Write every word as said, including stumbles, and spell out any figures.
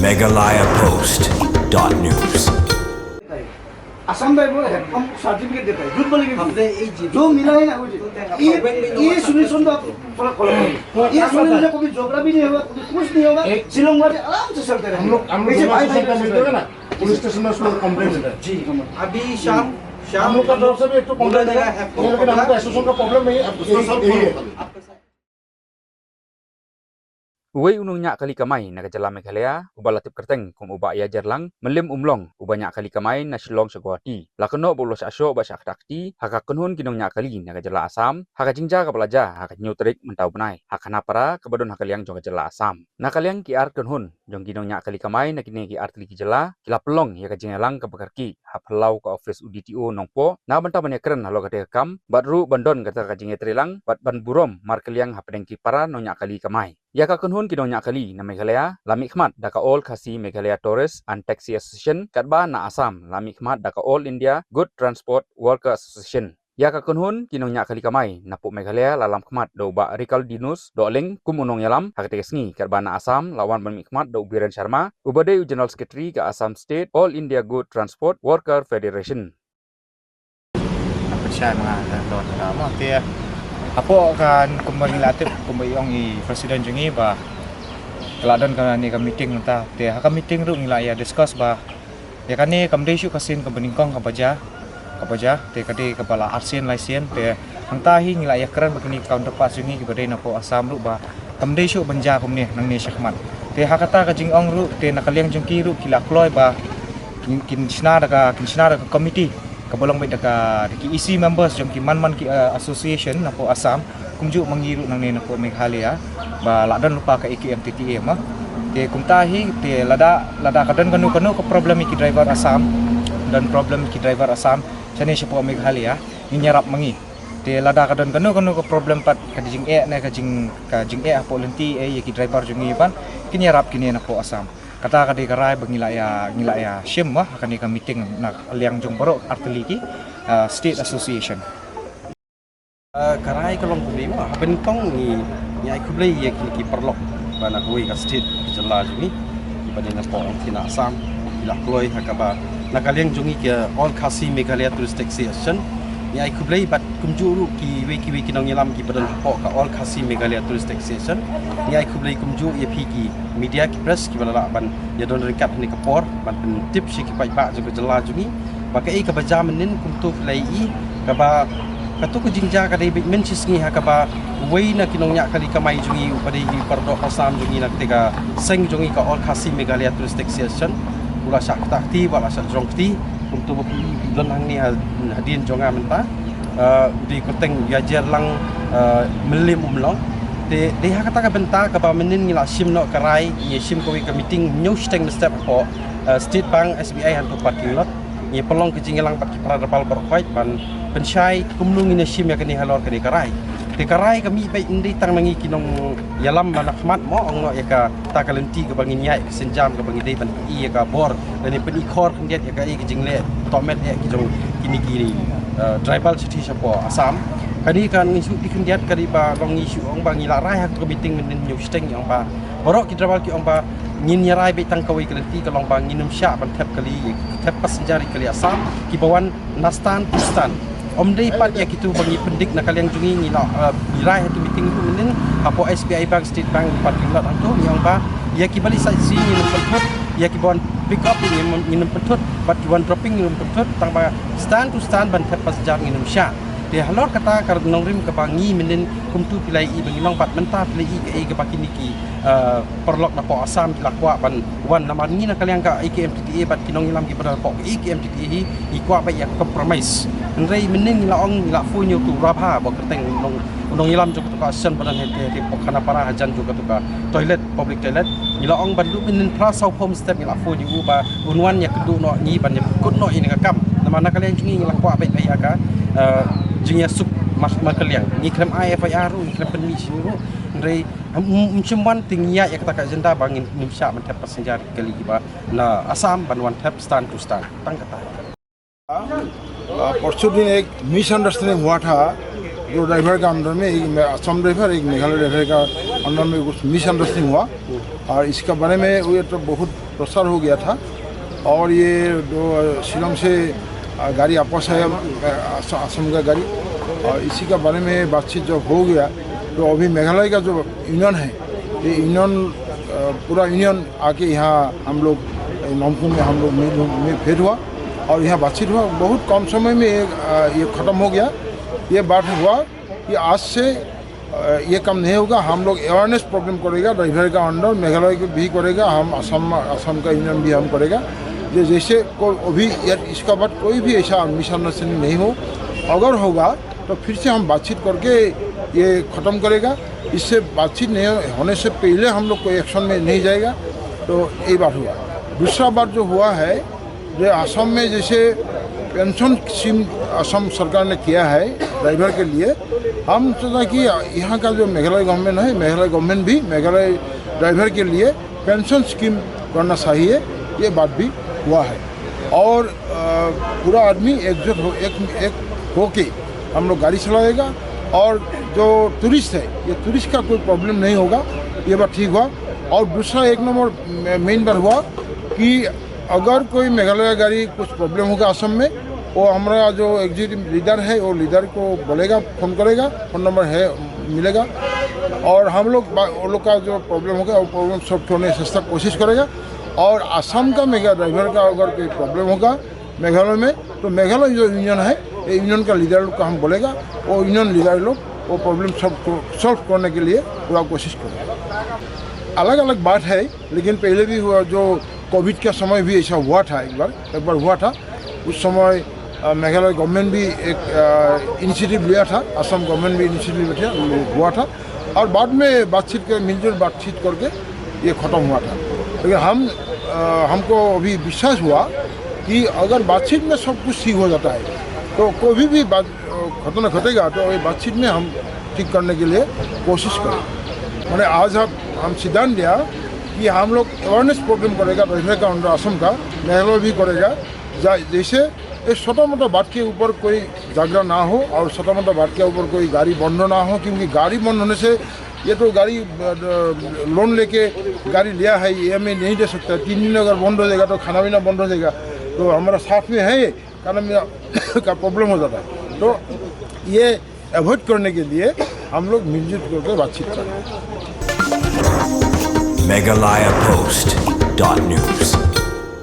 Meghalaya Post dot news. Assam type में है, हम सर्टिफिकेट देता है, झूठ बोलेंगे। हमने ये जो मिला है ना, वो जी। ये, ये सॉल्यूशन तो आप थोड़ा फॉलो करो। ये सॉल्यूशन में कभी झगड़ा भी नहीं होगा, कभी कुछ नहीं होगा। शिलोंग वाले आराम से चलते रहेंगे। हम लोग, हम लोग ऐसे भाई भाई चलते रहेंगे ना। पुलिस स्टेशन में उसको कंप्लेंट देता है। जी। अभी शाम, शाम हम लोग का तरफ से भी एक तो कंप्लेंट देगा, ये लेकिन हमको एसोसिएशन का प्रॉब्लम नहीं है, अब उसको सॉल्व करो। Uwei u nongñiah kali kamai na ka jylla Meghalaya, uba la tip kyrteng kum u Bah Yajerlang Mylliem Umlong, uba ñiah kali kamai na Shillong sha Guwahati, la kynnoh ba u la shah shoh bad shah kyntait ha ka kynhun ki nongñiah kali na ka jylla Assam ha ka jingjia kaba la jia ha ka hynñiew tarik mynta u bnai ha Khanapara, kaba don ha ka liang jong ka jylla Assam. Na ka liang ki ar kynhun jong ki nongñiah kali kamai na kine ki ar tylli ki jylla ki la pynlong ïa ka jingïalang kaba kyrkieh ha phyllaw ka ophis u D T O Nongpoh, na bynta ban ïakren halor kata ka kam bad ruh ban don kata ka jingïatreilang bad ban burom markylliang hapdeng ki para nongñiah kali kamai. Ïa ka kynhun ki nongñiah kali na Meghalaya la mihkhmat da ka All Khasi Meghalaya Tourist and Taxi Association, katba na Assam la mihkhmat da ka All India Good Transport Worker Association. Ïa ka kynhun ki nongñiah kali kamai napoh Meghalaya la lamkhmat da u Bah Rikaldinus Dohling kum u nongïalam ha kata ka sngi, katba na Assam la wan ban mihkhmat da u Biren Sharma, uba dei u General Secretary ka Assam State All India Good Transport Worker Federation. Pynshai ma nga ka don ka mo te. Hapoh kan kumba ngi la tip kumba i ong i president jong ngi ba ka la don kane ka meeting mynta. Te ha ka meeting ruh ngi la ïa discuss ba ïa kane kam dei shuh ka sien kaba nyngkong kaba jia, kaba jia, te ka dei kaba la arsien laisien, te hangta hi ngi la ïakren bad kine ki counterparts jong ngi kiba dei napoh Assam ruh ba kam dei shuh ban jia kumne nangne shakhmat. Te ha kata ka jingong ruh te na ka liang jong ki ruh ki la kloi ba kin, kin shna da ka, kin shna da ka committee kaba long beit da ka, da ki E C members jong ki man man ki, eh, association napoh Assam, kumjuh ma ngi ruh nangne napoh Meghalaya ba la don lypa ka A K M T T A ma. Te kumta hi te lada, lada ka don kano kano ka problem ïa ki driver Assam, don problem ïa ki driver Assam shane shapoh Meghalaya, ngin ïarap ma ngi. Te lada ka don kano kano ka problem pat ka jingeh ne ka jing, ka jingeh hapoh lynti eh ïa ki driver jong ngi pat kin ïarap kine napoh Assam. Kata ka dei ka rai ba ngi la ïa, ngi la ïa shim ma ha kane ka meeting na liang jong baroh ar tylli ki, ah, state association. Ah, ka rai ka long kumne ma, ha pynthong ngi, ngi ai khublei ïa ki, ki paralok ba na kawei ka state ka jylla jong ngi, kiba dei napoh Assam, ki la kloi ha kaba na ka liang jong ngi ka All Khasi Meghalaya Tourist Taxi Association. Ngi ai khublei bad kumjuh ruh kiwei kiwei ki nongïalam kiba don hapoh ka All Khasi Meghalaya Tourist Taxi Association. Ngi ai khublei kumjuh ïa phi ki media ki press kiba la lah ban ïa don ryngkat ha kane ka por ban pyntip sha ki paidbah jong ka jylla jong ngi ba kaei kaba jia mynnin kumto phi la ïohi kaba kato ka jingjia ka dei beit mynshisngi ha kaba uwei na ki nongñiah kali kamai jong ngi uba dei i paradoh Assam jong ngi na kata ka seng jong ngi ka All Khasi Meghalaya Tourist Taxi Association u la shah ktah kti, u la shah jrong kti. Kumto ba phi don hangne ha, hadien jong nga mynta, eh, u dei kyrteng Yajerlang, eh, Mylliem Umlong. Te dei ha kata ka bynta kaba mynnin ngi la shim noh ka rai, ngi shim kawei ka meeting hynñiew shiteng mynstep hapoh, eh, State Bank S B I hangto parking lot. Ngi pynlong ka jingïalang bad ki para rapal baroh khoit ban pynshai kumno ngin ïa shim ïa kane halor kane ka rai. Te ka rai ka mih beit ym dei tang na ngi ki nongïalam ba na khmat mo, ong noh ïa kata ka lynti kaba ngin ïaid, ka sienjam kaba ngi dei ban pyni ïa ka bor lane pyni khor khyndiat ïa kaei ka jingleh tohmet eh ki jong kine ki, eh, tribal city shapoh Assam. Kane ka ngi shu dei khyndiat ka dei ba long ngi shu ong ba ngi la rai ha ka meeting mynnin hynñiew shiteng, ngi ong ba baroh ki tribal ki ong ba ngin ïa rai beit tang kawei ka lynti ka long ba ngin ym shah ban thep kali, thep passenger ïa kali Assam kiba wan na stand to stand. Ym dei pat ïa kito ba ngi pyndik na ka liang jong ngi, ngi la, eh, ngi rai ha tu meeting tu mynnin hapoh S B I Bank, State Bank parking lot hangto, ngi ong ba ïa kiba leit sightseeing ngin ym pynthut, ïa kiba wan pick up ngin ym, ngin ym pynthut, bad ki wan dropping ngin ym pynthut, tang ba stand to stand ban thep passenger ngin ym shah. Te halor kata ka nongrim kaba ngi mynnin kumto phi la ïohi ba ngi long bad mynta phi la ïohi kaei kaba kine ki, eh, paralok napoh Assam ki la kwah ban wan, namar ngi na ka liang ka A K M T T A bad ki nongïalam kiba don hapoh ka A K M T T A hi ngi kwah beit ïa compromise. Hynrei mynnin ngi la ong, ngi la phone ïa uto u Rabha ba kyrteng u nong, u nongïalam jong kato ka association ba don hangtei, hangtei hapoh Khanapara hajan jong kato ka toilet, public toilet. Ngi la ong ban duh mynnin phra saw phew mynstep ngi la phone ïa u ba un wan ïakynduh noh ngi ban ïakut noh ïa kane ka kam. Namar na ka liang jong ngi ngi la kwah beit ïa ka, eh, jingïasuk mar, markylliang. Ngi khlem ai F I R ruh, ngi khlem pynmih shuh ruh. Hynrei ym, ym, ym shym wan te ngi ïaid ïa kata ka agenda ba ngin ym shah ban thep passenger kali kiba na Assam ban wan thep stand to stand. Tang kata. परसों दिन एक मिसअंडरस्टैंडिंग हुआ था, जो ड्राइवर का अंदर में, एक मे-, असम ड्राइवर, एक मेघालय ड्राइवर का अंदर में कुछ मिसअंडरस्टैंडिंग हुआ और इसका बारे में ये तो बहुत प्रसार हो गया था। और ये जो शिलोंग से गाड़ी वापस आया असम का गाड़ी, और इसी का बारे में बातचीत जब हो गया तो अभी मेघालय का जो यूनियन है, ये यूनियन पूरा यूनियन आके यहाँ हम लोग नमकुम में हम लोग भेंट हुआ और यहाँ बातचीत हुआ। बहुत कम समय में ये ख़त्म हो गया। ये बात हुआ कि आज से ये काम नहीं होगा। हम लोग अवेयरनेस प्रोग्राम करेगा ड्राइवर का अंडर, मेघालय को भी करेगा, हम असम असम का यूनियन भी हम करेगा। ये जैसे को अभी इसका बाद कोई भी ऐसा मिसअंडरस्टैंडिंग नहीं हो। अगर होगा तो फिर से हम बातचीत करके ये ख़त्म करेगा। इससे बातचीत नहीं होने से पहले हम लोग कोई एक्शन में नहीं जाएगा। तो ये बात हुआ। दूसरा बात जो हुआ है, जो असम में जैसे पेंशन स्कीम असम सरकार ने किया है ड्राइवर के लिए, हम सोचा कि यहाँ का जो मेघालय गवर्नमेंट है, मेघालय गवर्नमेंट भी मेघालय ड्राइवर के लिए पेंशन स्कीम करना चाहिए, ये बात भी हुआ है। और पूरा आदमी एकजुट हो, एक एक होके हम लोग गाड़ी चलाएगा। और जो टूरिस्ट है, ये टूरिस्ट का कोई प्रॉब्लम नहीं होगा, ये बात ठीक हुआ। और दूसरा एक नंबर मेन बात हुआ कि अगर कोई मेघालय गाड़ी कुछ प्रॉब्लम होगा असम में, वो हमारा जो एग्जीक्यूटिव लीडर है, वो लीडर को बोलेगा, फ़ोन करेगा, फ़ोन नंबर है, मिलेगा। और हम लोग वो लोग का जो प्रॉब्लम होगा, वो प्रॉब्लम सॉल्व करने की कोशिश करेगा। और असम का मेगा ड्राइवर का अगर कोई प्रॉब्लम होगा मेघालय में, तो मेघालय जो यूनियन है, ये यूनियन का लीडर लोग का हम बोलेगा, वो यूनियन लीडर लोग वो प्रॉब्लम सॉल्व करने के लिए पूरा कोशिश करेगा। अलग अलग बात है, लेकिन पहले भी हुआ, जो कोविड का समय भी ऐसा हुआ था, एक बार एक बार हुआ था। उस समय मेघालय गवर्नमेंट भी एक इनिशिएटिव लिया था, असम गवर्नमेंट भी इनिशिएटिव लिया हुआ था। और बाद में बातचीत के मिलजुल बातचीत करके ये ख़त्म हुआ था। लेकिन हम हमको अभी विश्वास हुआ कि अगर बातचीत में सब कुछ ठीक हो जाता है, तो कोई भी बात घटना घटेगा तो ये बातचीत में हम ठीक करने के लिए कोशिश करें। मैंने आज हम हम सिद्धांत लिया कि हम लोग अवेयरनेस प्रोग्राम करेगा ड्राइवर का अंडर असम का, मेघालय भी करेगा। जैसे इस छोटा मोटा बात के ऊपर कोई झगड़ा ना हो और छोटा मोटा बात के ऊपर कोई गाड़ी बंद ना हो, क्योंकि गाड़ी बंद होने से ये तो गाड़ी लोन लेके गाड़ी लिया है, ई एम आई नहीं दे सकता। तीन दिन अगर बंद हो जाएगा तो खाना पीना बंद हो जाएगा। तो हमारा साथ में है, खाना पीना का प्रॉब्लम हो जाता है। तो ये अवॉइड करने के लिए हम लोग मिलजुल करके बातचीत करें। Meghalaya Post dot news।